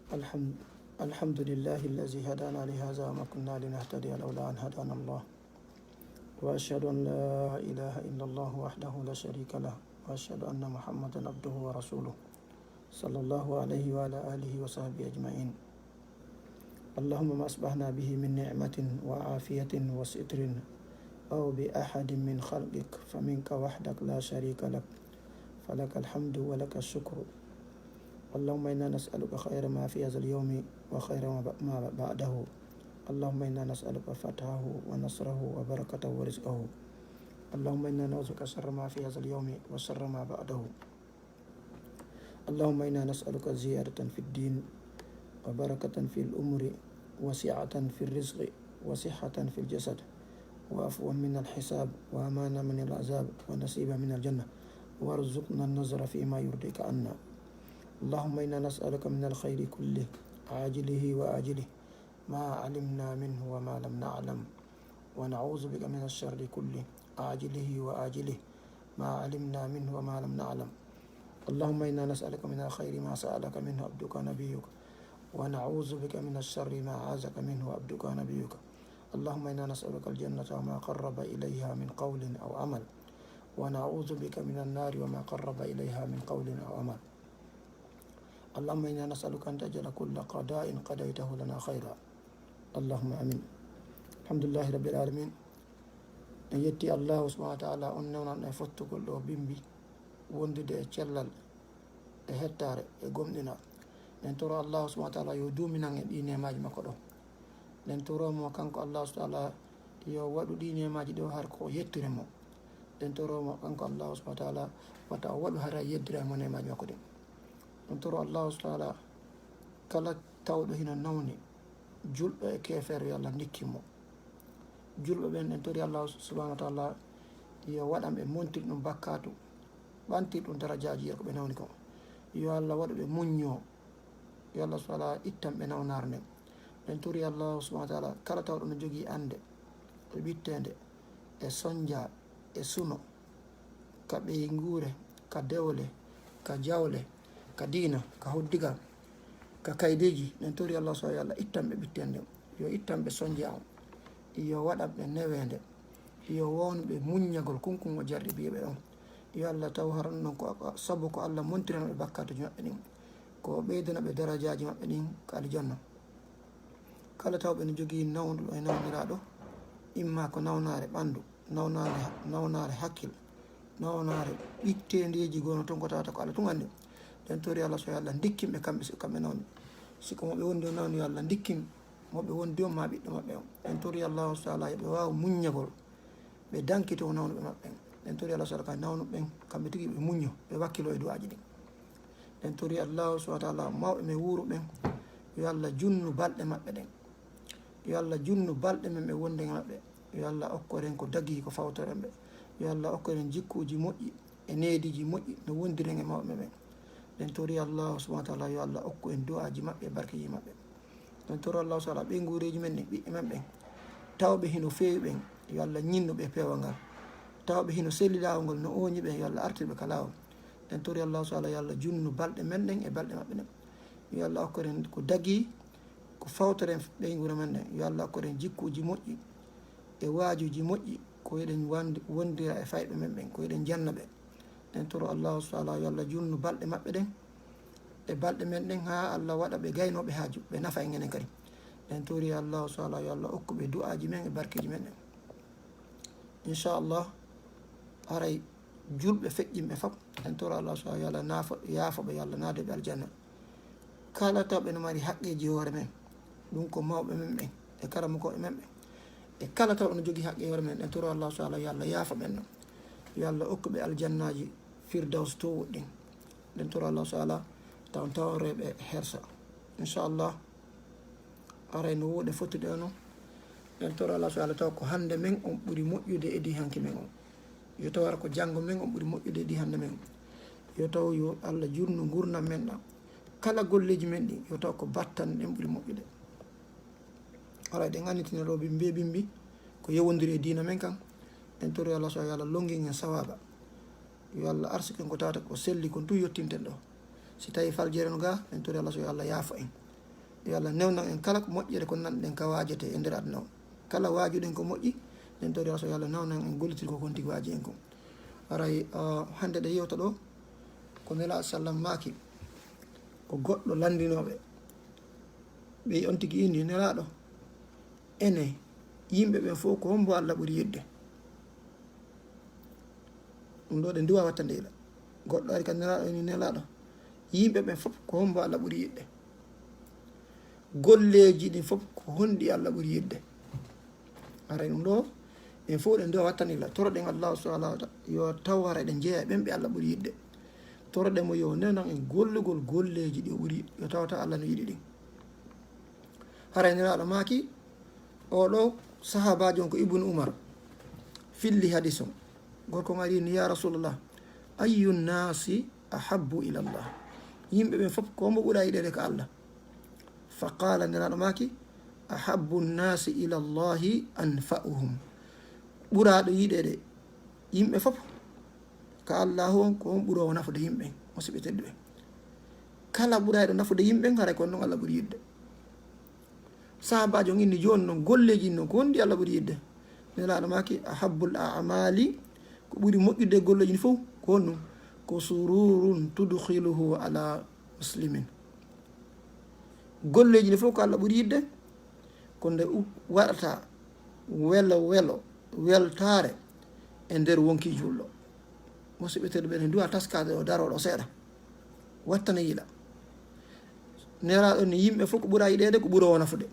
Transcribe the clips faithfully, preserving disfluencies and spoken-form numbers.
الحمد، الحمد لله الذي هدانا لهذا وما كنا لنهتدي لولا أن هدانا الله. وأشهد أن لا إله إلا الله وحده لا شريك له، وأشهد أن محمدا عبده ورسوله، صلى الله عليه وعلى آله وصحبه أجمعين. اللهم ما أصبحنا به من نعمة وعافية وستر أو بأحد من خلقك فمنك وحدك لا شريك لك، فلك الحمد ولك الشكر. اللهم إنا نسألك خير ما في هذا اليوم وخير ما ب-، ما بعده. اللهم إنا نسألك فتحه ونصره وبركته ورزقه. اللهم إنا نعوذ بك شر ما في هذا اليوم وشر ما بعده. اللهم إنا نسألك زيادة في الدين وبركة في الأمور وسعة في الرزق وصحة في الجسد وعفوا من الحساب وأمانا من العذاب ونصيبا من الجنة وارزقنا النظر فيما يرضيك عنا. اللهم إنا نسألك من الخير كله عاجله وآجله ما علمنا منه وما لم نعلم، ونعوذ بك من الشر كله عاجله وآجله ما علمنا منه وما لم نعلم. اللهم إنا نسألك من الخير ما سألك منه عبدك نبيك، ونعوذ بك من الشر ما عاذك منه عبدك نبيك. اللهم إنا نسألك الجنة وما قرب إليها من قول أو عمل، ونعوذ بك من النار وما قرب إليها من قول أو عمل. اللهم إنا نسألك أن تجعل كل قضاء قضيته لنا خيرا. اللهم آمين. الحمد لله رب العالمين. En yetti Allahu subhanahu wa ta'ala, on newnan e fottugol ɗo bimbi wondude e cellal e hettaare e gomɗinal. Ɗen toro Allahu subhanahu wa ta'ala yo duuminan en ɗi neemaaji makko ɗo. Ɗen toro mo kanko Allahu subhanahu wa ta'ala yo waɗu ɗi neemaaji ɗo har ko yettude mo. Ɗen toro mo kanko Allahu subhanahu wa ta'ala wata o waɗu hara yeddira mo neemaaji makko ɗin. Ɗen toro Allahu subhanahu wa ta'ala kala tawɗo hino nawni julɗo e keefeero yo Allah ndikkin mo. Julɓe ɓen, en tori Allahu subhanahu wa ta'ala yo waɗan ɓe montir ɗum bakkaatu, ɓantir ɗum darajaaji ko ɓe nawni ko. Yo Allah waɗu ɓe muñño. Yo Allah subhanahu wa ta'ala ittan ɓe nawnaare nden. En tori Allahu subhanahu wa ta'ala kala tawɗo no jogii annde e ɓitteende e sonja e suno ka ɓeynguure, ka dewle, ka jawle, ka diina, ka hoddigal, ka kaydeeji, ɗen tori Allah so yo Allah ittan ɓe ɓitteende, yo ittan ɓe sonja on, yo waɗan ɓe neweende, yo wownu ɓe muññagol kunkungo jarribiiɓe on. Yo Allah taw haran non ko sabu ko Allah montirana ɓe bakkaatuji maɓɓe ɗin, ko ɓeydana ɓe darajaaji maɓɓe ɗin ka aljanna. Kala tawɓe no jogii nawɗo e nawniraaɗo, imma ko nawnaare ɓanndu, nawnaare, nawnaare hakkil, nawnaare ɓitteendeeji gono ton ko tawata ko Allah tun anndi. Ɗen tori Allah so yo Allah ndikkin ɓe kamɓe, si kamɓe nawni. Si ko mo ɓe wondi o nawni yo Allah ndikkin mo ɓe wondi on ma ɓiɗɗo maɓɓe on. Ɗen tori Allah so Allah yo ɓe waaw muññagol. Ɓe dankito nawnuɓe maɓɓe ɓen. Ɗen tori Allah subhanahu wa ta'ala ka nawnuɓe ɓen, kamɓe tigi ɓe muñño, ɓe wakkilo e du'aaji ɗin. Ɗen tori Allah subhanahu wa ta'ala mawɓe men wuuru ɓen, yo Allah junnu balɗe maɓɓe ɗen. Yo Allah junnu balɗe men ɓe wonde e maɓɓe. Yo Allah okkoren ko dagi ko fawtoren ɓe. Yo Allah okkoren jikkuuji moƴƴi e neediiji moƴƴi no wondiren e mawɓe men ɓen. Ɗen tori Allah subhanahu wa ta'ala yo Allah okku en du'aaji maɓɓe e barkeeji maɓɓe. Ɗen toro Allah subhanahu wa ta'ala ɓeynguureeji men ɗin, ɓiɓɓe men ɓen, tawɓe hino feewi ɓen, yo Allah ñinnu ɓe e peewal ngal. Tawɓe hino selli laawol ngol, no ooñi ɓen, yo Allah artir ɓe ka laawol. Ɗen tori Allah subhanahu wa ta'ala yo Allah junnu balɗe men ɗen e balɗe maɓɓe ɗen. Yo Allah okkoren ko dagi, ko fawtoren ɓeynguure men ɗen. Yo Allah okkoren jikkuuji moƴƴi e waajuuji moƴƴi, ko eɗen wandi-, wondira e fayɓe men ɓen, ko eɗen janna ɓe. Ɗen toro Allah subhanahu wa ta'ala yo Allah junnu balɗe maɓɓe ɗen e balɗe men ɗen, haa Allah waɗa ɓe gaynooɓe haaju, ɓe nafa en enen kadi. Ɗen tori Allah subhanahu wa ta'ala yo Allah okku ɓe du'aaji men e barkeeji men ɗen. Inchallah, haray julɓe feƴƴinɓe fop, en toro Allah subhanahu wa ta'ala naafo, yaafo ɓe, yo Allah naade ɓe aljanna. Kala tawɓe no mari haqqeeji hoore men, ɗum ko mawɓe men ɓen e karamokooɓe men ɓen, e kala tawɗo no jogii haqqe hoore men, en toro Allah subhanahu wa ta'ala yo Allah yaafo ɓen ɗon. Yo Allah okku ɓe aljannaaji Firdaws toowuɗi ɗin. Ɗen toro Allah subhanahu wa ta'ala taw tawre ɓe hersa. Inchallah, haray no woodi fottude on. Ɗen toro Allah subhanahu wa ta'ala taw ko hannde men on ɓuri moƴƴude e di hanki men on. Yo taw hara ko janngo men on ɓuri moƴƴude e di hannde men on. Yo taw yo Allah junnu ngurndan men ɗan. Kala golleeji men ɗin, yo taw ko battan ɗen ɓuri moƴƴude. Haray ɗen annditino ɗo bimbi bimbi ko yewondiri e diina men kan. En tori Allah so yo Allah longin en sawaaba. Yo Allah arsiken ko tawata ko selli kon tun yottinten ɗo. Si tawi faljere no ga, en tori Allah so yo Allah yaafo en. Yo Allah newnan en kala ko moƴƴere ko nanɗen ka waajete e nder aduna o. Kala waajuɗen ko moƴƴi, nden tori Allah, so yo Allah newnan en gollitirde ko kon tigi waaji en kon. Haray, ah, hannde ɗe yewta ɗo, ko Nelaaɗo sallam maaki, ko goɗɗo lanndinooɓe. Ɓe on tigi inni, Nelaaɗo, ene, yimɓe ɓen fof ko hombo Allah ɓuri yiɗde? Ɗum ɗo ɗe nduwa wattande ila. Goɗɗo ari ka Nelaaɗo, inni, Nelaaɗo, yimɓe ɓen fof ko hombo Allah ɓuri yiɗde? Golleeji ɗin fof ko honɗi Allah ɓuri yiɗde? Haray ɗum ɗo, en fof ɗen nduwa wattande ila. Toroɗen Allah subhanahu wa ta'ala, yo taw haray ɗen jeeya e ɓen ɓe Allah ɓuri yiɗde. Toroɗen mo yo newnan en gollugol golleeji ɗi o ɓuri, yo tawata Allah no yiɗi ɗin. Haray Nelaaɗo maaki, oɗo sahaabaajo on ko Ibnu Umar, filli hadis on. Gorko on ari ni, "Ya Rasulallah, ayyu nnaasi ahabbu ila Allah?" Yimɓe ɓen fof ko hombo ɓura yiɗeede ka Allah? Fa qaala, Nelaaɗo maaki, "Ahabbu nnaasi ila Allahi anfa'uhum." Ɓuraaɗo yiɗeede yimɓe fof ka Allaahu on ko on ɓuroowo nafude yimɓe ɓen, musiɓɓe tedduɓe. Kala ɓurayɗo nafude yimɓe ɓen, haray ko on ɗon Allah ɓuri yiɗde. Sahaabaajo on inni jooni non, golleeji ɗin non, ko honɗi Allah ɓuri yiɗde? Nelaaɗo maaki, "Ahabbul a'maali," ko ɓuri moƴƴude e golleeji ɗin fof, ko honɗum? "Ko sururun tudkhiluhu ala muslimin." Golleeji ɗin fof ko Allah ɓuri yiɗde, ko nde u-, waɗata welo welo, weltaare e nder wonkii julɗo. Musiɓɓe tedduɓe, en nduwa taskaade o darooɗo seeɗa. Wattane yila. Nelaaɗo ni yimɓe fof ko ɓura yiɗeede ko ɓuroowo nafude.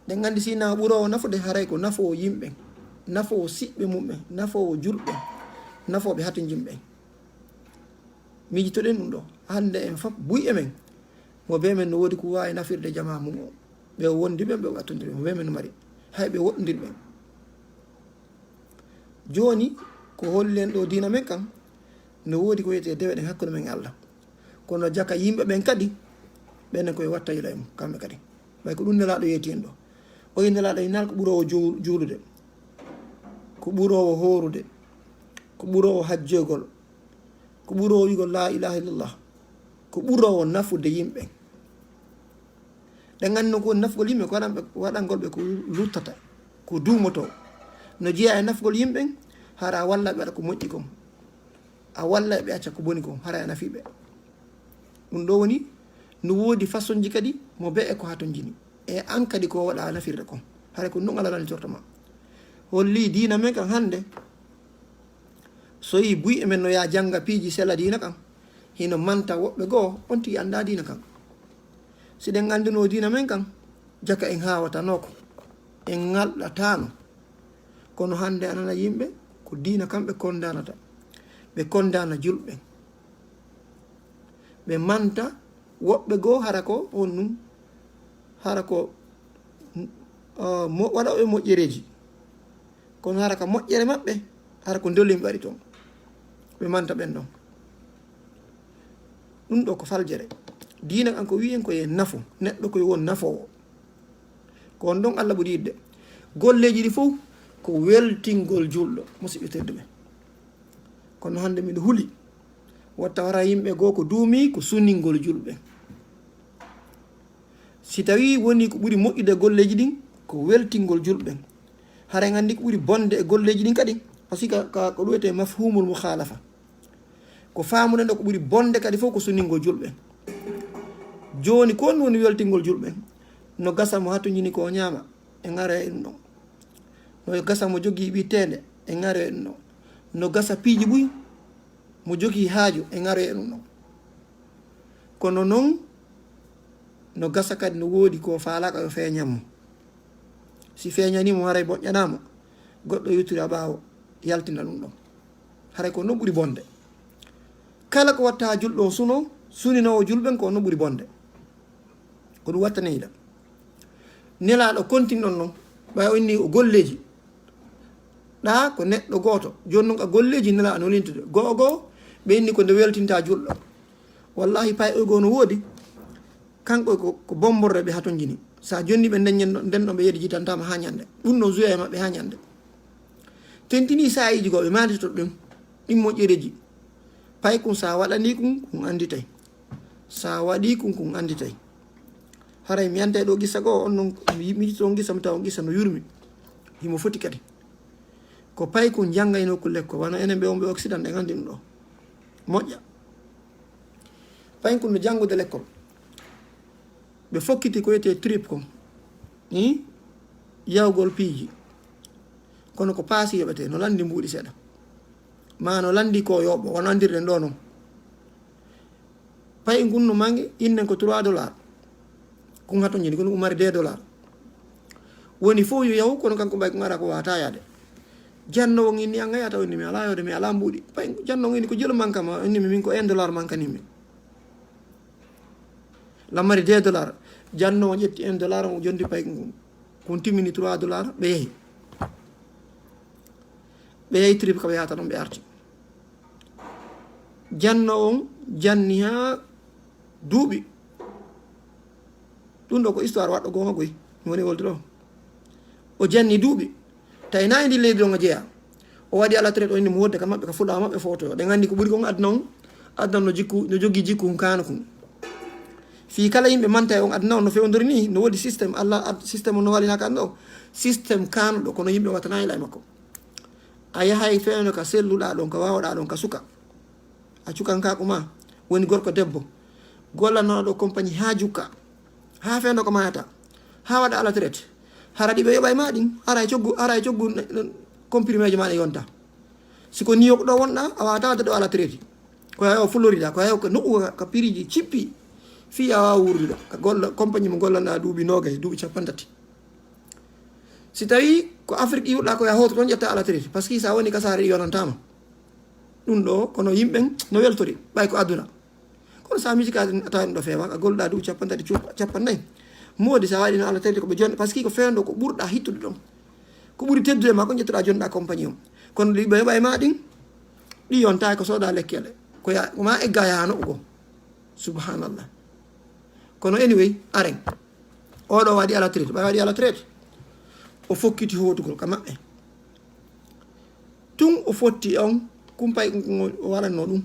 Ɗen anndi si na ɓuroowo nafude, haray ko nafoowo yimɓe, nafoowo siɓɓe mumɓe, nafoowo julɓe, nafooɓe hatonjinɓe. Miijitoɗen ɗum ɗo. Hannde en fof buy e men. Mo bee men no woodi ko waawi nafirde jamaa mum o. Ɓe o wondi ɓen, ɓe o wattondiri ɓen. Mo bee men no mari. Hay ɓe woɗɗondiri ɓen. Jooni, ko hollen ɗo diina men kan, no woodi ko wiyetee dewe ɗen hakkunde men e Allah. Kono jaka yimɓe ɓen kadi, ɓen ko e watta yila e mum, kamɓe kadi. Ɓay ko ɗum Nelaaɗo yeeti en ɗo. O yi Nelaaɗo e naal ko ɓuroowo juul-, juulude, ko ɓuroowo hoorude, ko ɓuroowo hajjoygol, ko ɓuroowo wi'gol laa ilaaha illallah, ko ɓuroowo nafude yimɓe. Ɗen anndi non ko woni nafgol yimɓe, ko waɗan ɓe, waɗangol ɓe ko luttata, ko duumotoo. No jeyaa e nafgol yimɓe, hara a walla ɓe waɗa ko moƴƴi kon. A walla ɓe acca ko boni kon, hara a nafii ɓe. Ɗum ɗo woni, no woodi façonji kadi mo be'e ko hatonjini. E an kadi ko waɗa nafirde kon. Hara ko non Allah landitorto ma. Holli diina men kan hannde, so yi buy e men no yaa jannga piiji sella diina kan, hino manta woɓɓe goo, on tigi anndaa diina kan. Si ɗen anndunoo diina men kan, jaka en haawatanoo ko, en ŋalɗataano. Kono hannde a nana yimɓe, ko diina kan ɓe kondaanata. Ɓe kondaana julɓe. Ɓe manta woɓɓe goo hara ko on ɗum, hara ko, uh, mo-, waɗooɓe moƴƴereeji. Kono hara ka moƴƴere maɓɓe, hara ko ndolin ɓe waɗi toon. Ɓe manta ɓen ɗon. Ɗum ɗo ko faljere. Diina kan ko wi'en ko e nafo, neɗɗo ko e won nafoowo. Ko on ɗon Allah ɓuri yiɗde. Golleeji ɗi fof ko weltingol julɗo, musiɓɓe tedduɓe. Kono hannde miɗo huli, watta wara yimɓe goo ko duumi ko suningol julɓe. Si tawii woni ko ɓuri moƴƴude e golleeji ɗin, ko weltingol julɓe. Hara en anndi ko ɓuri bonde e golleeji ɗin kadi, parce que ka, ka ko ɗum wiyetee mafhumul mukhalafa. Ko faamuɗen ɗo ko ɓuri bonde kadi fof ko suningol julɓe. Jooni ko on woni weltingol julɓe? No gasa mo hatonjini ko o ñaama, e ŋaroya e ɗum ɗon. No gasa mo jogii ɓii teende, e ŋaroya e ɗum ɗon. No gasa piiji buy, mo jogii haaju, e ŋaroya e ɗum ɗon. Kono non, no gasa kadi no woodi ko faalaaka yo feeñan mo. Si feeñanii mo, haray moƴƴanaa mo, goɗɗo yewtira ɓaawo, yaltina ɗum ɗon. Haray ko non ɓuri bonde. Kala ko watta julɗo o suno, suninoowo julɓe ɓen ko non ɓuri bonde. Ko ɗum watta nehila. Nelaaɗo kontin ɗon non, ɓay o inni o golleeji. Ɗa ko neɗɗo gooto. Jooni non ka golleeji Nelaaɗo no lintude. Go'o go'o, ɓe inni ko nde weltinta julɗo. Wallahi pay o goo no woodi. Kanko ko, ko bomborde ɓe hatonjini. Sa jonni ɓe nden, nden ɗon ɓe yeedi jitantaama haa ñande. Ɗum ɗon juya e maɓɓe haa ñande. Tentini saa'iiji goo ɓe maanditoto ɗum. Ɗin moƴƴereeji. Pay kun sa waɗanii kun, kun annditay. Sa waɗii kun, kun annditay. Haray mi yanta e ɗo qissa goo, on non mi yiɗi on qissa, mi tawa on qissa no yurmi. Himo foti kadi. Ko paykun janngaynoo kun lekkol, wano enen ɓe on ɓe Occident, en anndi ɗum ɗo. Moƴƴa. Paykun no janngude lekkol. Ɓe fokkiti ko wiyetee trip kon. Hmm? Yahugol piiji. Kono ko paasi yoɓetee, no lanndi mbuuɗi seeɗa. Maa no lanndi ko yoɓo, wano anndirɗen ɗo non. Payi ngun no mangi, innen ko trois dollars. Kun hato jini, kun umari deux dollars. Woni fof yo yahu, kono kanko ɓay kun ara ko wata yaade. Janno on inni an ngayata, o inni mi ala yahude, mi ala mbuuɗi. Payi janno on inni ko jelo manka ma, o inni mi min ko un dollar mankanimmi. Lammari deux dollars. Janno on ƴetti un dollar, on jondi payi ngun. Kun timmini trois dollars, ɓe yahi. Ɓe yahi trip ka ɓe yahata ɗon, ɓe arti. Janno on janni haa duuɓi. Ɗum ɗo ko histoire waɗɗo goonga goy. Mi woni wolde ɗo. O janni duuɓi. Tawi na e ndi leydi ɗon o jeyaa. O waɗi ala traite, o inni mo wodde ka maɓɓe, ka fulaawo maɓɓe fotoyo. Ɗen anndi ko ɓuri kon aduna on. Aduna on no jikku, no jogii jikku kun kaana kun. Fii kala yimɓe manta e on aduna on no fewndori ni, no woodi système, Allah ad-, système on no wali na ka aduna on. Système kaanuɗo, kono yimɓe wattana ila e makko. A yahay fewndo ka selluɗaa ɗon, ka waawɗaa ɗon, ka suka. A cukankaaku ma, woni gorko debbo. Gollanooɗo ɗo compagnie haa jukka. Haa fewndo ko mayata. Haa waɗa ala traite. Hara ɗi ɓe yoɓay ma ɗin, ara e coggu, ara e coggu n-, n-, comprimé ji ma ɗe yonta. Si ko niyo ko ɗo wonɗa, a waawata wadde ɗo ala traite. Ko yaw Florida, ko yaw ko noɓu ka, ka piriji cippi. Fii a waawa wuurdude. Ka golla, compagnie mo gollanɗa duuɓi noogay, duuɓi cappanɗe tati. Si tawi ko Afrique iwɗa ko ya hoto ɗon ƴetta ala traite. Parce que sa woni ka saare yonantama. Ɗum ɗo, kono yimɓen no weltori, ɓay ko aduna. Kono sa miji ka a tawa ɗum ɗo feewa, a golɗa duuɓi cappanɗe tati, cuuɗa cappanɗe nayi. Moodi sa waɗi no ala traite ko ɓe jonɗe, parce que ko fewndo ko ɓurɗa hittude ɗon. Ko ɓuri teddude ma ko ƴettuɗa jonɗa compagnie on. Kono ɗi ɓe yoɓay ma ɗin, ɗi yonta ko soda lekkele. Ko ya, ko ma egga ya no ugo. Subhanallah. Kono anyway, aren. Oɗo waɗi ala traite, ɓay waɗi ala traite. O fokkiti hotugol ka maɓɓe. Tun o fotti on, kun pay kun o waɗanno ɗum.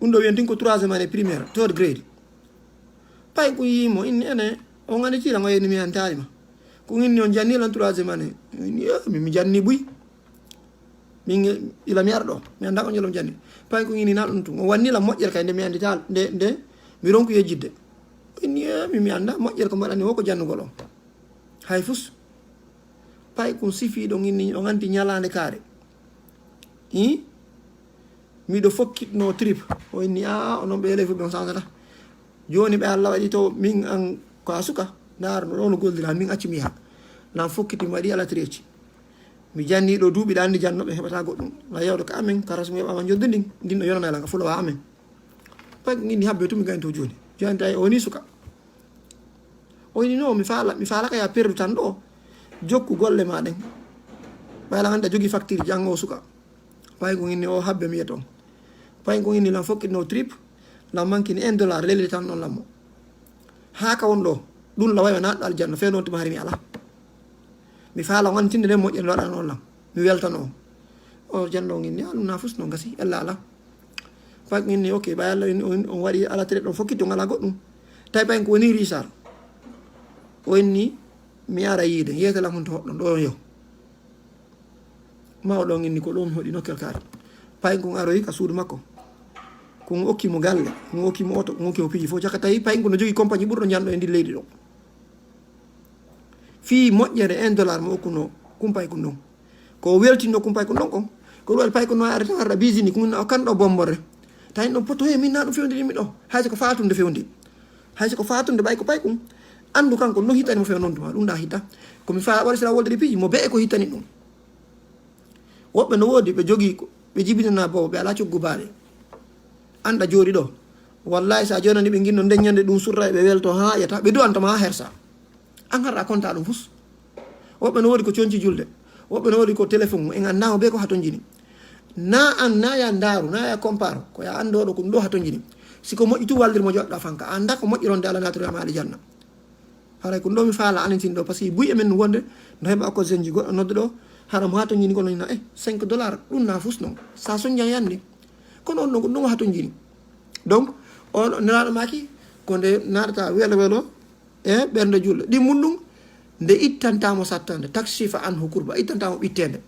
Ɗum ɗo wiyen tin ko troisième année primaire, third grade. Pay kun yii mo, inni ene, on anndi tira ngo yenni mi antaali ma. Kun inni on janni lan troisième année. Inni, "Eh, mi, mi janni buy." Min ila mi arɗo, mi annda ko ñolom janni. Pay kun inni na ɗum tun. O wanni lan moƴƴere kay nde mi anndi taal, nde, nde mi ronku yejjidde. Inni, "Eh, mi, mi annda moƴƴere ko mbaɗani wo ko jannugol on." Hay fus. Pay kun sifi ɗon inni, on anndi ñalaande kaare. Ii? Miɗo fokkitno trip. O inni, "Aa, onon ɓe élève ɓe on sansata." Jooni ɓe Allah waɗi to min an ko a suka. Ndaar no ɗo no gollira, min acci mi yaha. Lan fokkiti mi waɗi ala traite. Mi janni ɗo duuɓi ɗa anndi janno ɓe heɓata goɗɗum. La yawde ka amen, ka rasmu heɓama joddu ndin. Ndin no yonana lan ka fulawa amen. Pay inni habbe tumi gaynto jooni. Jooni tawi o ni suka. O inni, "No, mi faala, mi faala ka ya perdu tan ɗo. Jokku golle ma ɗen. Ɓay lan anndi a jogi facture jango o suka." Pay ko inni o habbe mi yeto. Pay ko inni lan fokkitno trip, lan mankini un dollar lelli tan non lammo. Haa ka won ɗo, ɗum la wayo naɗɗo aljanna, fe non tuma hari mi ala. Mi faala on tinde nden moƴƴere no waɗa non lan. Mi weltano on. O janno on inni, "Ah, ɗum na fus non gasi, ella ala." Pay ko inni, "Ok, ɓay Allah on, on, on waɗi ala traite ɗon fokkiti on ala goɗɗum." Tawi pay ko woni Richard. O inni, "Mi ara yiide, yeete lan honto hoɗɗon ɗo yo." Mawɗo on inni ko ɗo mi hoɗi nokkel kaari. Pay kun aroyi ka suudu makko. Kun okki mo galle, kun okki mo oto, kun okki mo piiji fof. Caka tawi pay kun no jogi compagnie ɓurɗo janɗo e ndi leydi ɗo. Fii moƴƴere un dollar mo okkuno kumpay kun ɗon. Ko o weltinno kumpay kun ɗon kon. Ko ɗum waɗi pay kun no arata arata bisini kun o kan ɗo bombore. Tawi ɗon poto he min na ɗum fewndini mi ɗo. Hay so ko fatunde fewndi. Hay so ko fatunde ɓay ko pay kun. Anndu kanko no hitani mo few non tuma. Ɗum ɗa hita. Ko mi faa waɗi sira wolde ɗi piiji mo be e ko hitani ɗum. Woɓɓe no woodi ɓe jogii ko, ɓe jibinana boobo, ɓe alaa coggu baale. Annda jooɗi ɗo. Wallahi, so a joonani ɓe nginno ndeññande ɗum surra, ɓe welto haa yata, ɓe du'anta ma haa hersa. An har a konta ɗum fus. Woɓɓe no woodi ko conci julde. Woɓɓe no woodi ko téléphone, en anndaa mo be ko hatonjini. Na an, na ya ndaaru, na ya comparo, ko ya anndooɗo ko ɗum ɗo hatonjini. Si ko moƴƴi tun wallir mo joɗɗa fanka, a anndaa ko moƴƴi ronde Alla naatira ma aljanna. Haray ko ɗo mi faala anintin ɗo, parce que buy e men wonde no heɓa ko zenji goɗɗo nodde ɗo, hara mo hatonjini kono ina, eh, cinq dollars, ɗum na fus non. Sa sonjan yande. Kono on ɗon ko ɗum hatonjini. Donc, on nelaaɗo maaki, ko nde naatata welo welo, E ɓernde julɗo ɗin mun ɗum, nde ittantamo sattande, takshifa anhu kurba, ittantamo ɓittende.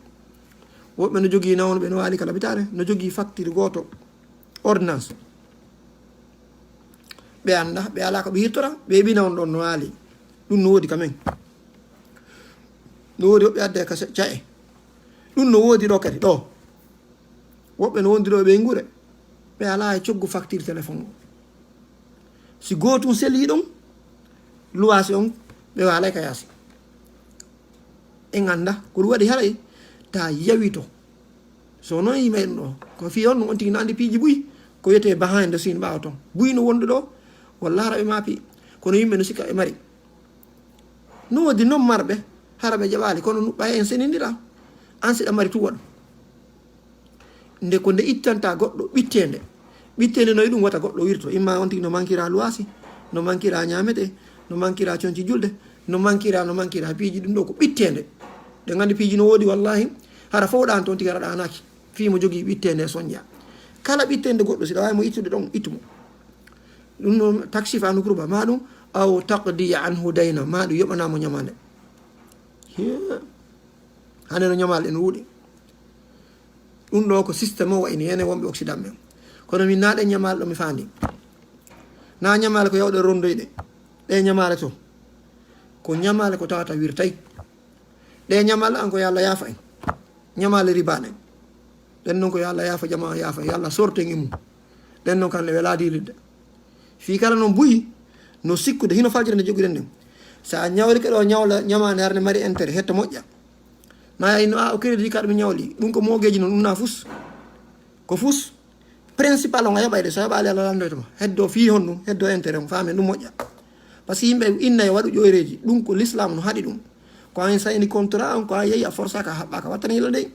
Woɓɓe no jogii nawno ɓe no waali kala bitaare, no jogii facture gooto ordonnance. Ɓe annda, ɓe alaa ko ɓe hirtora, ɓe ɓina on ɗon no waali. Ɗum no woodi ka men. No woodi woɓɓe adde ka ca'e. Ɗum no woodi ɗo kadi, ɗo. Woɓɓe no wondi ɗo ɓe ngure. Ɓe alaa e coggu facture téléphone o. Si gootum selii ɗon, luwaasi on, ɓe waalay ka yaasi. En annda, ko ɗum waɗi haray, ta yawito. So noon yimay ɗum ɗo, ko fii on, on tigi no anndi piiji buy, ko wiyetee behind the scene ɓaawo ton. Buy no wondu ɗo, walla hara ɓe maapi, kono yimɓe no sikka ɓe mari. No woodi noon marɓe, hara ɓe jaɓaali, kono nu-, ɓay en senindira, an siɗa mari tun waɗu. Nde ko nde ittanta goɗɗo ɓitteende. Ɓitteende no e ɗum wata goɗɗo wirto. Imma on tigi no mankira luwaasi, no mankira ñaamete, no mankira conci julde, no mankira, no mankira piiji ɗum ɗo ko ɓitteende. Ɗe nganndi piiji no woodi wallahi, hara fof ɗan toon tigi ara ɗanaaki. Fii mo jogii ɓitteende e sonja. Kala ɓitteende goɗɗo, si ɗa waawi mo ittude ɗon, ittu mo. Ɗum noon, takshifa anhu kurba, ma ɗum, aw taqdi anhu dayna, ma ɗum yoɓanamo ñamaande. Hiya. Hande no ñamaale ɗen wuuɗi. Ɗum ɗo ko système o wayni enen wonɓe Occident ɓen. Kono min na ɗen ñamaale ɗo mi faandi. Na ñamaale ko yawɗe rondoyɗe. Ɗe ñamaale to. Ko ñamaale ko tawata wirtay. Ɗe ñamaale an ko yo Allah yaafa en. Ñamaale riba ɗen. Ɗen non ko yo Allah yaafa jama yaafa. Yo Allah sorte en e mum. Ɗen non kan ɗe wela dilidde. Fii kala noon buy no sikkude hino faljere nde jogiɗen nden. So a ñawlike ɗo ñawla ñamaande harande mari intérêt, hetto moƴƴa. Na inno a o crédit card mi ñawli. Ɗum ko moogeeji noon, ɗum na fus. Ko fus. Principal on a yoɓay de, so a yoɓaali Allah landoyto ma. Heddo fii hon ɗum, heddo intérêt on, faamen ɗum moƴƴa. Parce que yimɓe inna e waɗu ƴoyreeji, ɗum ko l'islam no haɗi ɗum. Ko an sayni contrat on, ko an yehi a forsa ka haɓɓa ka wattani hila dey.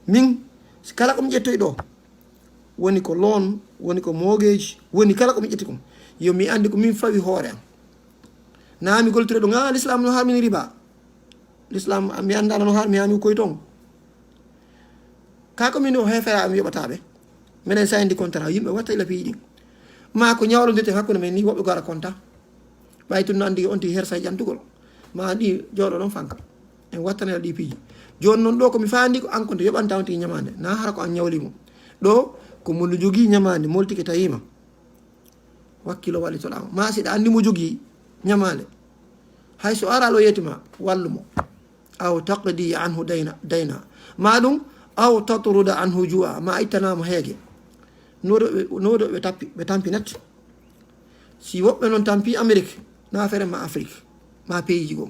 Min, si kala ko mi ƴettoy ɗo, woni ko loon, woni ko moogeeji, woni kala ko mi ƴetti kon. Yo mi anndi ko min fawi hoore am. Na mi goltire ɗum, ah, l'islam no harmini riba. L'islam, mi anndaano no har-, mi haami koy toon. Ka ko min o heefera mi yoɓata ɓe. Minen sayndi contrat, yimɓe watta ila piiji ɗin. Ma ko ñawlondirte hakkunde men ni, woɓɓe gara konta. Ɓay tun no anndi on ti hersa e ƴantugol. Ma anndi jooɗo ɗon fanka. En wattanira ɗi piiji. Jooni noon ɗo ko mi faandi ko an ko nde yoɓanta on tigi ñamaande. Na hara ko an ñawli mo. Ɗo ko mo no jogii ñamaande, moltike tawiima. Wakkilo wallitoɗaa mo. Ma si ɗa anndi mo jogii ñamaande. Hay so ara lo yetima, wallu mo. Aw taqdi anhu dayna, dayna. Ma ɗum, aw tatruda anhu ju'a, ma ittanamo heege. Nodo ɓe, nodo ɓe tappi, ɓe tampi net. Si woɓɓe noon tampi Amérique, na feere ma Afrique, ma pays ji goo.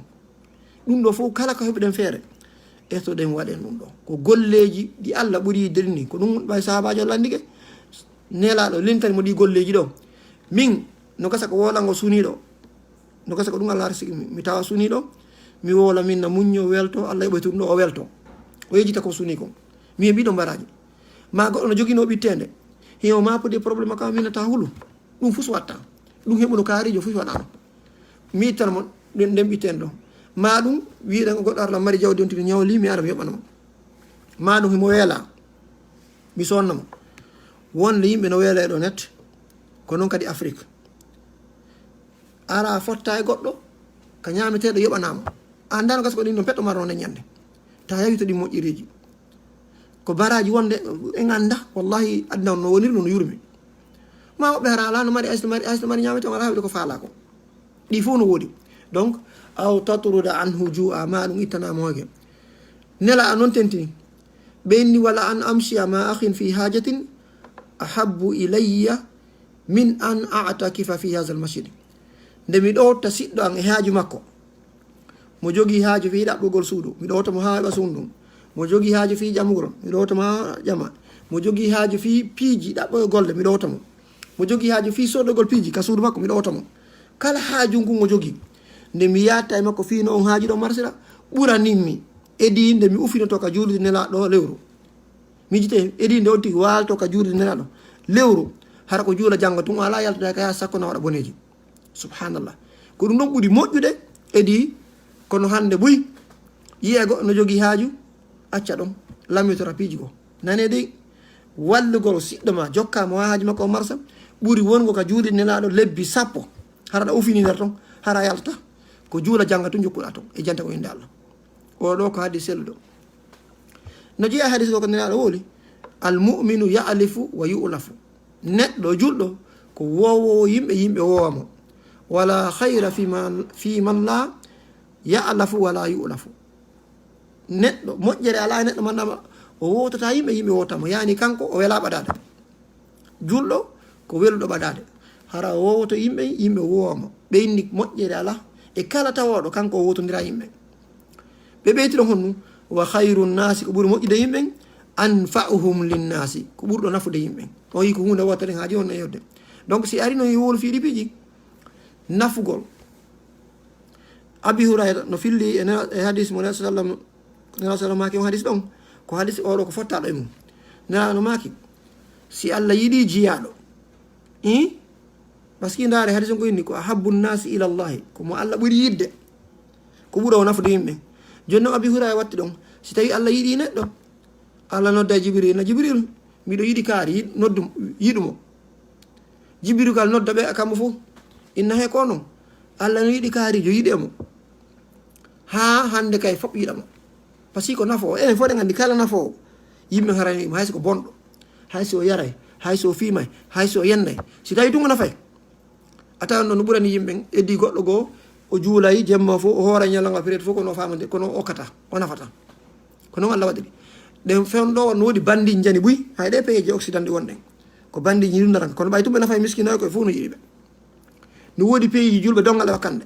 Ɗum ɗo fof kala ko heɓuɗen feere, eto ɗen waɗen ɗum ɗo. Ko golleeji ɗi Allah ɓuri yiɗde ɗin ni. Ko ɗum ɓay sahaabaajo landike, Nelaaɗo lintani mo ɗi golleeji ɗo. Min, no gasa ko woolango suniiɗo. No gasa ko ɗum Allah arsiki mi. Mi tawa suniiɗo, mi woola min na muñño, welto, Allah yoɓoy ɗum ɗo o welto. O yejjita ko suni kon. Mi heɓi ɗo mbaraaji. Ma goɗɗo no joginoo ɓitteende. Himo maapude problème ka min na ta hulu. Ɗum fus watta. Ɗum heɓuno kaarijo fus waɗano. Mi ittana mo ɗen, ɗen ɓitten ɗo. Ma ɗum wiɗen ko goɗɗo arla mari jawdi on tigi ñawli mi ara mi yoɓana mo. Ma ɗum himo weela. Mi sonna mo. Wonde yimɓe no weela e ɗo net. Ko noon kadi Afrique. Ara fotta e goɗɗo. Ka ñaameteeɗo yoɓanamo. Andano gasa ko ɗin ɗon peɗɗo marno nden ñande. Ta yawi to ɗin moƴƴireeji. Ko baraaji wonde en annda, wallahi, aduna on no woniri, no, no yurmi. Ma woɓɓe hara alaa no mari, hay so mari, hay so mari ñaamete, on alaa haɓde ko faalaa ko. Ɗi fof no woodi. Donc, aw tatruda anhu ju'a, ma ɗum ittana mo hoge. Nela a noon tentini. Ɓe inni, wala an amshiya ma akhin fi hajatin ahabbu ilayya min an a'takifa fi hadha al-masjid. Nde mi ɗowta siɗɗo an e haaju makko. Mo jogii haaju fii ɗaɓɓugol suudu, mi ɗowta mo haa heɓa suudu ndun. Mo jogii haaju fii ƴamugol, mi ɗowta mo haa ƴama. Mo jogii haaju fii piiji ɗaɓɓugol golle, mi ɗowta mo. Mo jogii haaju fii soodogol piiji ka suudu makko, mi ɗowta mo. Kala haaju ngun mo jogii, nde mi yaatta e makko fii no on haaju ɗon marsira, ɓuranin mi. Edii nde mi ufinoto ka juulirde Nelaaɗo lewru. Miijite, edii nde on tigi waalto ka juulirde Nelaaɗo lewru. Hara ko juula janngo tun, o alaa yaltude ka yaa sakko na waɗa boneeji. Subhanallah. Ko ɗum ɗon ɓuri moƴƴude, edii, kono hannde buy, yi'e goɗɗo no jogii haaju, acca ɗon, lammitora piiji goo. Nane dey, wallugol siɗɗo ma, jokka mo haa haaju makko o marsa, ɓuri wongo ka juulirde Nelaaɗo lebbi sappo, hara ɗa ufini nder ton, Hara yalta ko juula jannga tun jokkuɗa ton e janta ko innde Allah. O ɗo ko hadis selluɗo. No jeeya hadis ɗo ko Nelaaɗo wowli: "Al mu'minu ya'lafu wa yu'lafu." Neɗɗo julɗo ko woowoowo yimɓe, yimɓe woowa mo. "Wala khayra fi ma, fi man la ya'lafu wala yu'lafu." Neɗɗo, moƴƴere alaa e neɗɗo mannama o wowtata yimɓe, yimɓe wowta mo. Yani kanko o welaa ɓadaade. Julɗo ko weluɗo ɓadaade. Hara o wowoto yimɓe, yimɓe wowa mo. Ɓe inni moƴƴere alaa e kala tawooɗo kanko o wowtondira yimɓe. Ɓe ɓeyti ɗon honnu: "Wa khayru nnasi," ko ɓuri moƴƴude yimɓe, "anfa'uhum linnaasi," ko ɓurɗo nafude yimɓe. O yi ko huunde wootere haa jooni no yewde. Donc si ari no yi wowlu fii ɗi piiji, nafugol. Abi Hurayra no filli e nena-, e hadis mo Nelaaɗo sallam, Nelaaɗo sallam maaki on hadis ɗon, ko hadis oɗo ko fottaaɗo e mum. Nelaaɗo no maaki, si Allah yiɗi jiyaaɗo, i? Parce que ndaare hadis on ko inni ko: "Ahabbu nnasi ila Allahi," ko mo Allah ɓuri yidde, ko ɓura o nafude yimɓe. Jooni non Abi Hurayra watti ɗon, si tawi Allah yiɗi neɗɗo, Allah nodda Jibril, na Jibril, miɗo yiɗi kaari, yiɗ-, noddu, yiɗu mo. Jibril kal nodda ɓe a kammu fof. Inna he ko non. Allah no yiɗi kaarijo, yiɗe mo. Haa hannde kay fof yiɗa mo. Parce que ko nafoowo. Enen fof ɗen anndi kala nafoowo. Yimɓe harani mo hay so ko bonɗo. Hay so o yaray, hay so o fiimay, hay so o yenday. Si tawi tun o nafay. A tawan ɗon no ɓurani yimɓe, eddi goɗɗo goo, o juulay, jemma fof, o hoora ñalawma peut-être fof, kono o faamande, kono o okkata, o nafata. Ko non Allah waɗiri. Ɗen fewndo ɗo no woodi bandiji jani buy, hay ɗe peyeje Occident ɗi wonɗen. Ko bandiji ɗum naran, kono ɓay tun ɓe nafay miskinaaɓe koye fof no yiɗi ɓe. No woodi peyeji julɓe dongal e wakkande.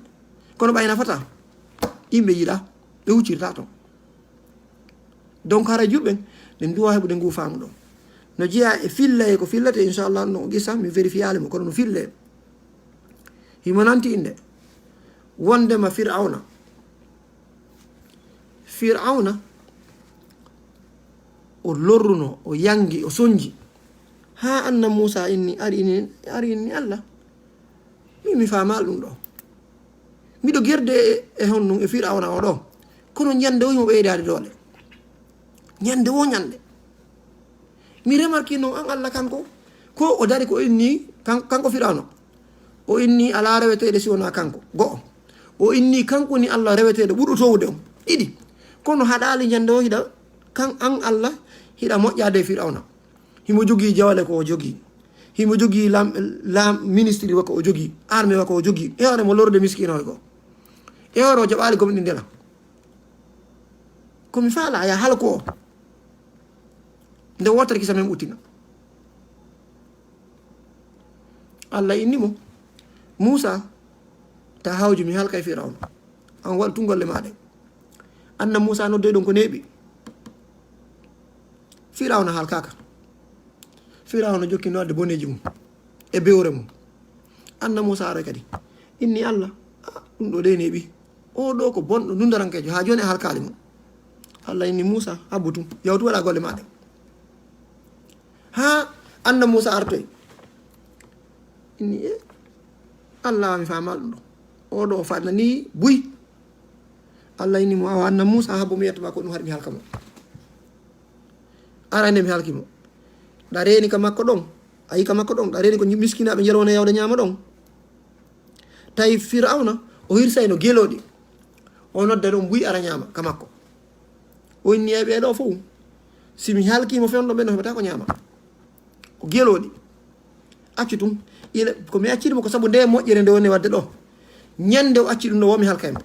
Kono ɓay nafata, yimɓe yiɗa, ɓe huccirta ton. Donc hara julɓe, ɓe nduwa heɓude ngu faamu ɗon. No jeeya e filla e ko fillete, inchallah, no qissa, mi vérifiyaali mo, kono no fille. Himo nanti innde. Wondema Fir'awna. Fir'awna, o lorruno, o yangi, o sonji. Haa Anna Muusa inni, ari inni, ari inni Allah. Min mi faamaali ɗum ɗo. Miɗo gerde e, e honɗum e Fir'awna o ɗo. Kono ñande o himo ɓeydaade doole. Ñande o ñande. Mi remarki non an Allah kanko, ko o dari ko inni, kan-, kanko Fir'awna. O inni alaa reweteeɗo si wonaa kanko. Go'o. O inni kanko ni Allah reweteeɗo ɓurɗo towude on. Ɗiɗi. Kono haɗaali ñande o hiɗa, kan an Allah, hiɗa moƴƴaade e Fir'awna. Himo jogii jawale ko o jogii. Himo jogii lam-, lam-, ministre wa ko o jogii. Armée wa ko o jogii. E hoore mo lorrude miskiinaaɓe ko. E hoore o jaɓaali gomɗinde la. Ko mi faala ya halko o. Nde wootere kisa men ɓuttina. Allah inni mo, Muusa, ta hawju mi halkay Fir'awna. An waɗu tun golle maa ɗen. Anna Muusa noddoy ɗon ko neeɓi. Fir'awna halkaaka. Fir'awna jokki nodde boneeji mum e bewre mum. Anna Muusa aroy kadi. Inni Allah, "Ah, ɗum ɗo de neeɓi. O ɗo ko bonɗo dundarankeejo, haa jooni a halkaali mo." Allah inni Muusa, "Habbu tun, yahu tun waɗa golle maa ɗen." Haa Anna Muusa artoy. Inni, "E, Allah mi faamaali ɗum ɗo. O ɗo o faɗna ni buy." Allah inni mo, "Awa Anna Muusa, habbu mi yetta ma ko ɗum haɗi mi halka mo. Arande mi halki mo. Ɗa reeni ka makko ɗon, a yi ka makko ɗon, ɗa reeni ko miskinaaɓe njelwone yawde ñaama ɗon." Tawi Fir'awna, o hirsayno gelooɗi. O nodda ɗum buy ara ñaama ka makko. O inni e ɓee ɗo fof, si mi halkii mo fewndo ɓe no heɓata ko ñaama. O gelooɗi. Accu tun. Ila, ko mi acciri mo ko sabu nde moƴƴere nde woni waɗde ɗo. Ñande o acci ɗum ɗo, wo mi halkay mo.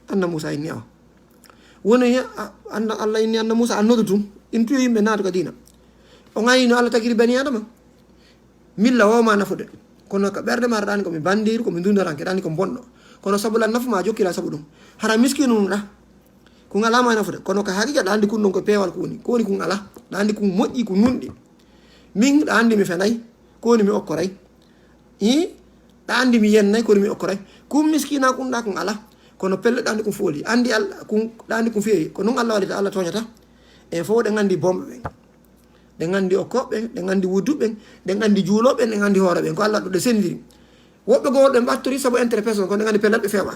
Anna Muusa inni awa. Woni, a, Anna, Allah inni Anna Muusa, annodu tun. In tuyo yimɓe naatu ka diina. O ŋayni no Allah tagiri bani Adama. Milla wo ma nafude. Kono ka ɓernde ma aɗa anndi ko mi bandiiru, ko mi dundaranke, aɗa anndi ko bonɗo. Kono sabu lan nafu ma jokkira sabu ɗum. Hara miskinu ɗum ɗa. Ko ngalaa ma nafude. Kono ka haqiqa aɗa anndi kun ɗon ko peewal ko woni. Ko woni kun alaa. Aɗa anndi kun moƴƴi, kun nunɗi. Min aɗa anndi mi fenay. Ko woni mi okkoray. I? Aɗa anndi mi yennay, ko woni mi okkoray. Kun miskina kun ɗa kun alaa. Kono pelle aɗa anndi kun fooli. Anndi Al-, kun, aɗa anndi kun feewi. Ko non Allah waɗirta, Allah tooñata. En fof ɗen anndi bomɓe ɓen. Ɗen anndi okkooɓe, ɗen anndi wudduɓe, ɗen anndi juulooɓe, ɗen anndi hooreeɓe. Ko Allah ɗo ɗe senndiri. Woɓɓe goo ɗen ɓattori sabu intérêt personne, kono ɗen anndi pellet ɓe feewa.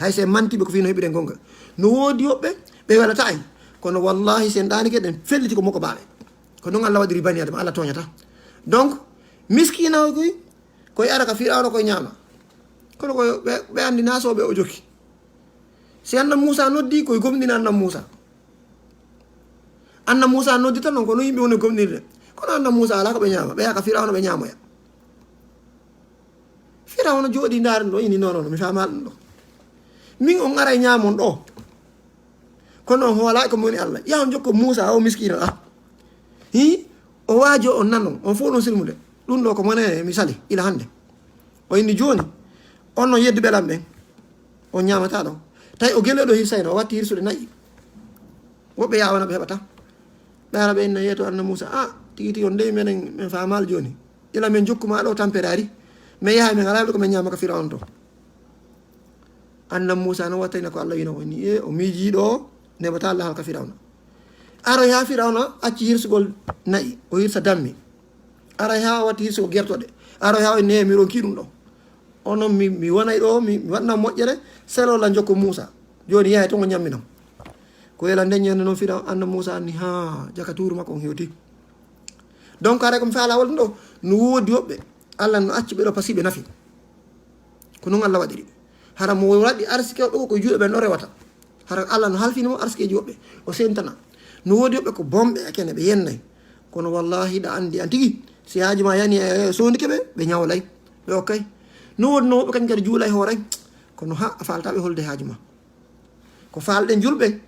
Hay so en manti ɓe ko fii no heɓiren gonga. No woodi woɓɓe, ɓe welata en. Kono wallahi so en ɗaanike ɗen felliti ko mokko baaɓe. Ko non Allah waɗiri bani Adama, Allah tooñata. Donc, miskina o koy, koy ara ka Fir'awna koy ñaama. Kono ko ɓe, ɓe anndi na soɓe o jokki. Si annabi Muusa noddi, koye gomɗina annabi Muusa. Annabi Muusa noddi tan non, ko non yimɓe woni gomɗinde. Kono annabi Muusa alaa ko ɓe ñaama. Ɓe yaha ka Firawna, ɓe ñaamoya. Firawna jooɗi ndaari ɗo, ini, "Non, non, mi faamaali ɗum ɗo. Min on aray ñaamon ɗo. Kono on hoolaaki ko mi woni Allah. Yaha on jokko Muusa, o miskiina, ah. Hi, o waajo on nanon, on fof non silmude. Ɗum ɗo ko mone mi sali, ila hannde." O inni, "Jooni, on non yedduɓe lan ɓen, on ñaamataa ɗo." Tawi o gele ɗo hirsayno, o watti hirsude na'i. Woɓɓe yawana ɓe heɓata. Ɓe ara ɓe inna yeeto annabi Muusa, "Ah, tigi tigi on dey menen, men faamaali jooni. Ila men jokku ma ɗo tampere ari. Men yahay men alaa ko men ñaama ka Firawna to." Annabi Muusa no wattayna ko Allah wino ko ni, e o miiji ɗo neɓata Allah halka Firawna. Aroy haa Firawna acci hirsugol na'i, o hirsa dammi. Aroy haa o watti hirsugol gertoɗe. Aroy haa o inni, "E, mi ronki ɗum ɗo. Onon mi, mi wonay ɗo, mi, mi waɗna moƴƴere, selo lan jokko Muusa. Jooni yahay to ngo ñamminon." Ko ela nden ñande non Firawna annabi Muusa anni, haa jaka tuuru makko on hewti. Donc, haray ko mi faala wolde ɗo, no woodi woɓɓe, Allah no acci ɓe ɗo, parce que ɓe nafi. Ko non Allah waɗiri. Hara mo waɗi arsike o ɗo, ko juuɗe ɓen ɗo rewata. Hara Allah no halfini mo arsikeeji woɓɓe, o sentana. No woodi woɓɓe ko bomɓe e kene, ɓe yennay. Kono wallahi, ɗa anndi an tigi, si haaju ma yani e soondike ɓe, ɓe ñawlay, ɓe okkay. No woodi no woɓɓe kañ kadi juulay hooray. Kono ha, a faaltaa ɓe holde haaju ma. Ko faalɗen julɓe,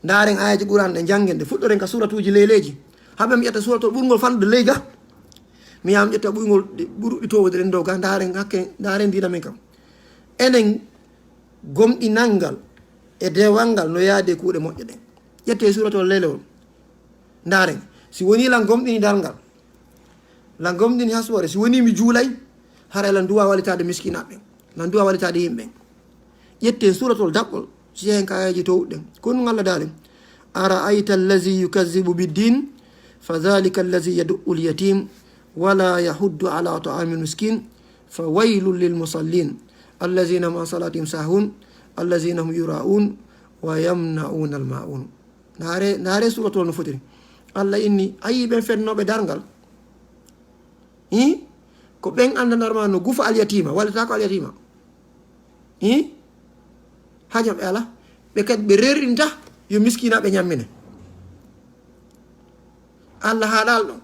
ndaaren aayeeje Qur'an ɗe, njanngen ɗe, fuɗɗoren ka suuratuuji leyleeji. Haɓe mi ƴetta suuratul ɓurngol fanɗude ley ga. Mi yaha mi ƴetta ɓurngol ɗi ɓuruɗi towde ɗen dow ga, ndaaren hakke, ndaaren diina men kam. Enen gomɗinal ngal e dewal ngal no yaade kuuɗe moƴƴe ɗen. Ƴette suuratul leylewol. Ndaaren, si woni lan gomɗini darngal, lan gomɗini hasboore, si woni mi juulay, haray lan duwa walitaade miskinaaɓe ɓen, lan duwa walitaade yimɓe ɓen. Ƴetten suuratul daɓɓol, si yahen ka aayeeji towɗen. Ko ɗum Allah daali, "Ara'ayta allazi yukazzibu biddin, fa dhalika allazi yadu'u al-yatim, wa la yahuddu ala ta'amil miskin, fa waylun lil musallin, allazina hum an salatihim sahun, allazina hum yura'un, wa yamna'una al-ma'un." Ndaare, ndaare suuratul no fotiri. Allah inni, ayi ɓen fennooɓe darngal. Hi? Ko ɓen anndanarma no gufa alyatima, wallata ko alyatima. Hi? Hajo ɓe ala. Ɓe kadi ɓe rerrinta yo miskinaaɓe ñammine. Allah haaɗaali ɗon.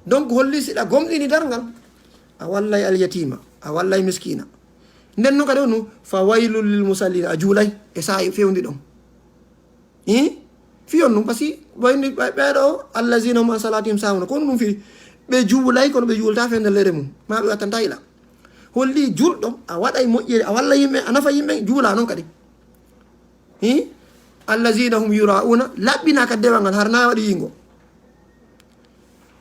Donc, holli si ɗa gomɗini darngal, a wallay alyatima, a wallay miskina. Nden no kadi on, fa waylun lil musallin, a juulay e saa'i fewndi ɗon. Hi? Fiyon ɗum, parce que wayni ɓe-, ɓeeɗo, "Allazina hum an salatihim sahuna." Kono ɗum fii, ɓe juulay, kono ɓe juulta fende lere mum. Ma ɓe wattanta ila. Holli julɗo, a waɗay moƴƴere, a walla yimɓe, a nafa yimɓe, juula non kadi. Hi? "Allazina hum yura'una", laɓɓina ka dewal ngal, har na waɗi yingo.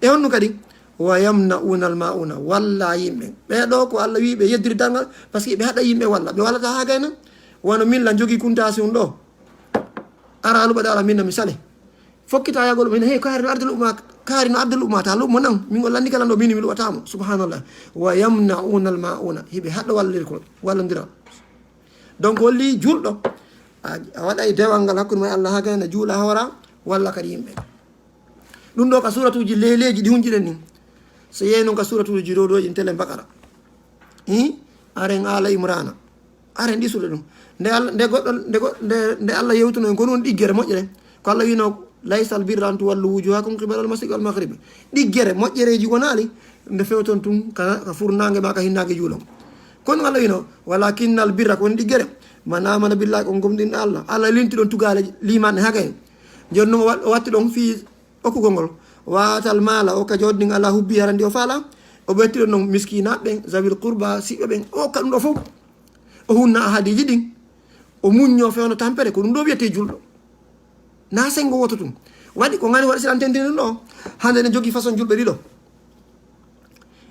E honno kadi? "Wa yamna'una al-ma'una", walla yimɓe. Ɓeeɗo ko Allah wi ɓe yeddiri darngal, parce que ɓe haɗa yimɓe walla. Ɓe wallata haa gayna. Wano min lan jogi kuntasi on ɗo. Ara luɓa dara min na misale. Fokkita yagol min, "Hey, kaari no arde luɓa ma, kaari no arde luɓa ma, ta luɓa mo nan." Min o landi kala ɗo min mi luɓata mo. Subhanallah. "Wa yamna'una al-ma'una." Hiɓe haɗa wallirgol, wallondira. Donc, holli julɗo, a, a waɗay dewal ngal hakkunde ma e Allah, haa gayna juula hawra, walla kadi yimɓe. Ɗum ɗo ka suuratuuji leyleeji ɗi hunjiɗen ni. So yehi noon ka suuratuuji ɗo ɗo, intele Bakara. Hi? Aren Aala Imrana. Aren ɗisude ɗum. Nde Allah, nde goɗɗo, nde go-, nde, nde Allah yewtuno en ko ɗum ɗiggere moƴƴere. Ko Allah wino, "Laysal birra an tuwallu wujuhakum qibala al-mashriqi wal maghribi." Ɗiggere moƴƴereeji wonaali nde fewton tun ka, ka furnaange ma ka hinnaange juulon. Kono Allah wino, "Walakinnal birra," ko woni ɗiggere, "man amana billahi," ko on gomɗinɗo Allah. Allah linti ɗon tugaale liimaande hagay. Jooni noon o wa-, o watti ɗon fii okkugol ngol. "Wa atal mala," o ka jawdi ndin Allah hubbi harandi o faala. O ɓetti ɗon noon miskinaaɓe ɓen, zawil qurba, siɓɓe ɓen, o ka ɗum ɗo fof. O hunna ahadiiji ɗin. O muñño fewndo tampere, ko ɗum ɗo wiyetee julɗo. Na sengo woto tun. Waɗi ko ngani waɗi siɗan tentini ɗum ɗo. Hande ne jogi façon julɓe ɗiɗo.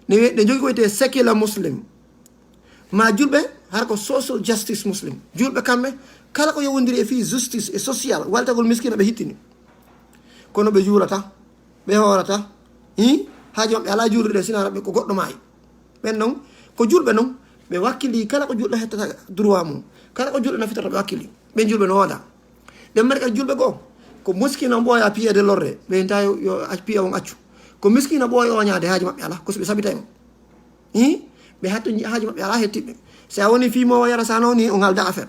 Ne wiye, ne jogi ko wiyetee secular Muslim. Ma julɓe, har ko social justice Muslim. Julɓe kamɓe, kala ko yowondiri e fii justice e social, waltagol miskina ɓe hittini. Kono ɓe juulata, ɓe hoorata, hi? Haaji maɓɓe alaa juulirde, sina ɓe ko goɗɗo maayi. Ɓen non, ko julɓe non, ɓe wakkili kala ko julɗo hettata droit mum. Kala ko julɗo nafitata ɓe wakkili. Ɓen julɓe no wooda. Ɓen mari kadi julɓe goo, ko miskina ɓooya piyeede lorre, ɓe inta yo, yo ac-, piya on accu. Ko miskina ɓooya oñaade haaji maɓɓe alaa, ko si ɓe sabitay mo. Hi? Ɓe hatto ñi-, haaji maɓɓe alaa hettiɓe. Si a woni fii moo yara, si a nawni, on haalda affaire.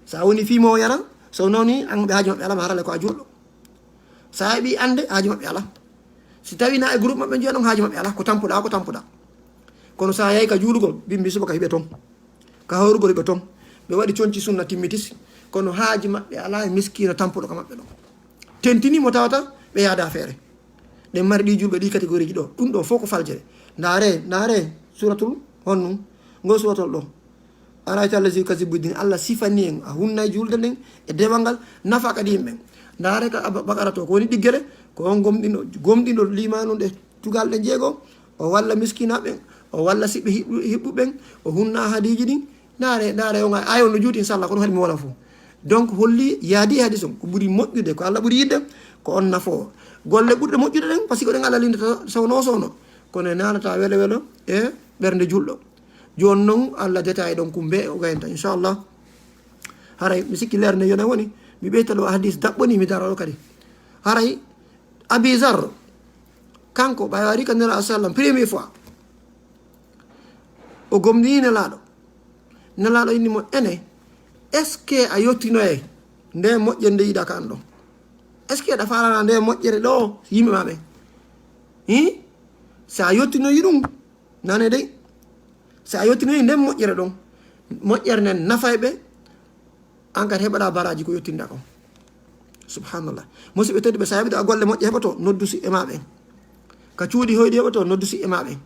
Si a woni fii moo yara, so nawni, an ɓe haaju maɓɓe alaa, ma harale ko a juulɗo. Si a heɓi annde, haaju maɓɓe alaa. Si tawi na e groupe maɓɓe njeya ɗon, haaju maɓɓe alaa, ko tampuɗaa, ko tampuɗaa. Kono si a yahi ka juulugol, bimbi subaka hiɓe ton. Ka hawrugol hiɓe ton. Ɓe waɗi conci sunna timmitis, kono haaju maɓɓe alaa e miskiina tampuɗo ka maɓɓe ɗon. Tentini mo tawata ɓe yaada feere. Ɗen mari ɗi julɓe ɗi catégorie ji ɗo. Ɗum ɗo fof ko faljere. Ndaare, ndaare, suratul honno? Ngo suratul ɗo. Arayta allazi yukazibu biddin. Allah sifani en, a hunnay julde nden e dewal ngal, nafa kadi yimɓe. Ndaare ka Aba-, Bakara to, ko woni ɗiggere? Ko on gomɗino, gomɗino limaanu nde tugal ɗe jeego, o walla miskina ɓen, o walla siɓɓe hiɓɓu-, hiɓɓu ɓen, o hunna hadiiji ɗin. Ndaare, ndaare, on ay, ay on no juuti, inchallah, kono kadi mi wala fof. Donc, holli, yaadi e hadis on, ko ɓuri moƴƴude, ko Allah ɓuri yidde, ko on nafoowo. Golle ɓurɗe moƴƴude ɗen, parce que ɗen Allah lindata sowno sowno. Kono e nanata welo welo e ɓernde julɗo. Jooni non, Allah détail ɗon kumbe o gayanta, inchallah. Haray, mi sikki leer nde yona woni, mi ɓeyta ɗo hadis daɓɓo ni, mi dara ɗo kadi. Haray, Abi Zar, kanko, ɓay wari ka Nela sallam, première fois. O gomɗini Nelaaɗo. Nelaaɗo inni mo, ene, est-ce que a yottinoye nde moƴƴere nde yiɗa ka an ɗo? Est-ce que aɗa faalana nde moƴƴere ɗo yimɓe ma ɓen? Hi? Si a yottinoyi ɗum, nane dey. Si a yottinoyi nden moƴƴere ɗon, moƴƴere nden nafay ɓe, an kadi heɓaɗa baraji ko yottinɗa kon. Subhanallah. Musidɓe tedduɓe, sa heɓi ɗo a golle moƴƴe heɓoto, noddu siɓɓe ma ɓen. Ka cuuɗi hoyɗi heɓoto, noddu siɓɓe ma ɓen.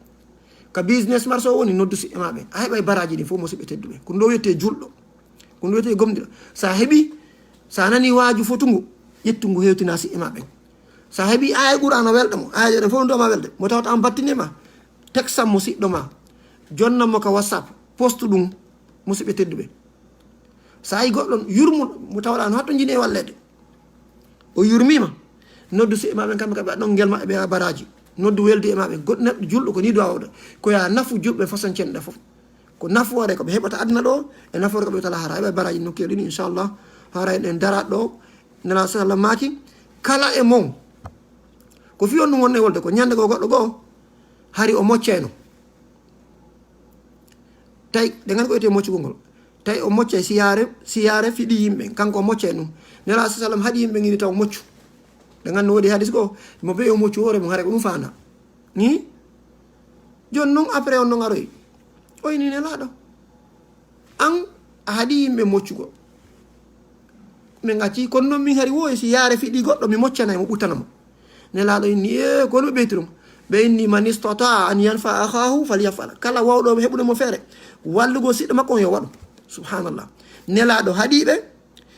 Ka business marché o woni, noddu siɓɓe ma ɓen. A heɓay baraji ɗin fof, musidɓe tedduɓe. Ko ɗum ɗo wiyete julɗo. Ko ɗum ɗo wiyete gomɗiɗo. Sa heɓi, sa nani waaju fotungu, ƴettungu hewtina siɓɓe ma ɓen. Sa heɓi aya Qur'ana welɗo mo, aya ɗen fof ɗum ɗo ma welde. Mo tawata an battinima, textan mo siɗɗo ma. Jonnan mo ka WhatsApp, postu ɗum, musidɓe tedduɓe. Sa yi goɗɗo yurmuɗo mo tawɗa no hatto jini e walleede, o yurmima, noddu siɓɓe ma ɓen, kamɓe kamɓe ɗon ngel maɓɓe ɓe a baraji. Noddu weldi e ma ɓen. Goɗɗo neɗɗo julɗo ko ni duwa wawde. Ko ya nafu julɓe façon cenɗa fof. Ko nafoore ko ɓe heɓata aduna ɗo, e nafoore ko ɓe heɓata lahara. Heɓa baraji nokkeeli ɗin, inchallah. Hara eɗen dara ɗo, Nela sallam maaki, kala e mon. Ko fi on ɗum wonno e wolde, ko ñande goo goɗɗo goo, hari o moccayno. Tawi, ɗe nganndi ko wiyetee moccugol ngol. Tawi o moccay siyaare, siyaare fiɗi yimɓe, kanko o moccay ɗum. Nela sallam haɗi yimɓe ngini taw moccu. Ɗe nganndi no woodi hadis goo, mo ɓe o moccu hoore mum, hare ko ɗum faanda. Ni? Jooni non après on non aroy. O ini Nelaaɗo. An a haɗi yimɓe moccugol. Min acci, kono non min hari woy si yaare fiɗi goɗɗo, mi moccanay mo, ɓuttana mo. Nelaaɗo inni, e, ko no ɓeytirum? Ɓe inni, man istata an yanfa akhahu falyafal. Kala wawɗo heɓude mo feere, wallugo siɗɗo makko on yo waɗu. Subhanallah. Nelaaɗo haɗi ɓe,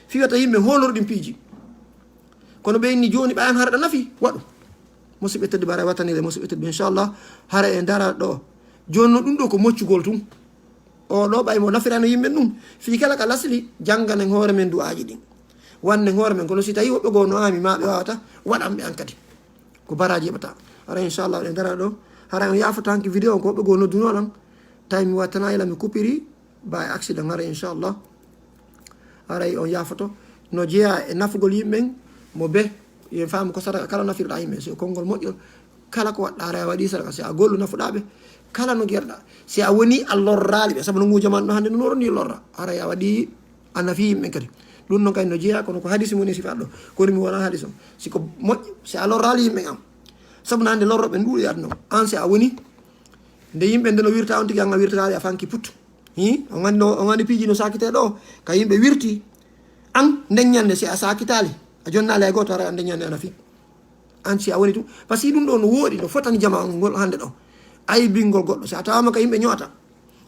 fi wata yimɓe hoolor ɗin piiji. Kono ɓe inni jooni ɓayan hara ɗa nafi, waɗu. Musidɓe tedduɓe, hara wattanire musidɓe tedduɓe, inchallah, hara e dara ɗo. Jooni non ɗum ɗo ko moccugol tun. O ɗo ɓay mo nafirano yimɓe ɗum. Fii kala ka lasli, jannganen hoore men du'aaji ɗin. Wannen hoore men, kono si tawi woɓɓe goo no aami ma ɓe wawata, waɗan ɓe an kadi. Ko baraji heɓata. Hara inchallah, ɗen dara ɗo. Hara on yaafata hanki vidéo on ko woɓɓe goo nodduno lan. Tawi mi wattana ila mi kupiri, ba e accident hara inchallah. Haray on yaafoto. No jeeya e nafugol yimɓen, mo be, yen faamu ko sadaka kala nafirɗa yimɓe. So konngol moƴƴo, kala ko waɗɗa, haray a waɗi sadaka. Si a gollu nafuɗa ɓe, kala no gerɗa. Si a woni a lorraali ɓe, sabu no ngu jaman no hannde no woni lorra. Haray a waɗi a nafi yimɓe kadi. Ɗum noon kay no jeeya, kono ko hadisi woni sifa ɗo. Kono mi wona hadis on. Si ko moƴƴo, si a lorraali yimɓe am. Sabu no hannde lorroɓe ɗuuɗi aduna o. An si a woni, nde yimɓe nde no wirta on tigi an a wirtataali a fanki put. Hi, on anndi no, on anndi piiji no sakite ɗo. Ka yimɓe wirti. An nden ñande si a sakitaali, a jonnaali hay gooto hara an nden ñande a nafi. An si a woni tun. Parce que ɗum ɗo no wooɗi, no fotani jama on ngol hannde ɗo. Aybingol goɗɗo. Si a tawama ka yimɓe ño'ata,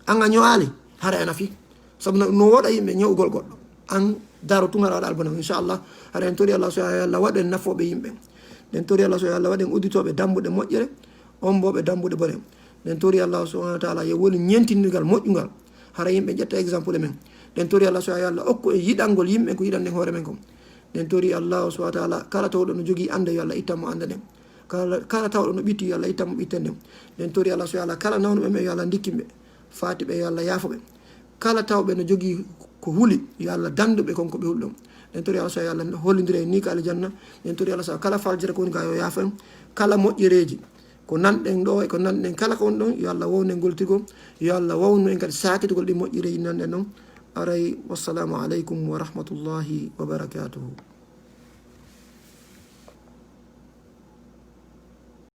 an a ño'aali, hara a nafi. Sabu no, no wooɗa yimɓe ño'ugol goɗɗo. An daro tun hara waɗa albana, inchallah. Hara en tori Allah so Allah waɗu en nafooɓe yimɓe. Nden tori Allah so Allah waɗu en udditooɓe dambuɗe moƴƴere, omboɓe dambuɗe bone. Nden tori Allah subhanahu wa ta'ala yo woni ñentindirgal moƴƴungal. Hara yimɓe ƴetta exemple e men. Nden tori Allah so Allah okku en yiɗangol yimɓe ko yiɗanden hoore men kon. Nden tori Allah subhanahu wa ta'ala kala tawɗo no jogii annde yo Allah ittan mo annde nden. Kala, kala tawɗo no ɓitti yo Allah ittan mo ɓitten nden. Nden tori Allah so Allah kala nawnuɓe men yo Allah ndikkin ɓe. Faati ɓe yo Allah yaafo ɓe. Kala tawɓe no jogii ko huli yo Allah dandu ɓe kon ko ɓe huli ɗon. Nden tori Allah so Allah hollindira en ni ka aljanna. Nden tori Allah so kala faljere ko woni ga yo yaafo en. Kala moƴƴereeji ko nanɗen ɗo e ko nanɗen kala ko won ɗon, yo Allah wownu en goltigo, yo Allah wownu en kadi saakitugol ɗi moƴƴireeji nanɗen ɗon. Aray, wassalamu aleykum wa rahmatullahi wa barakatuhu.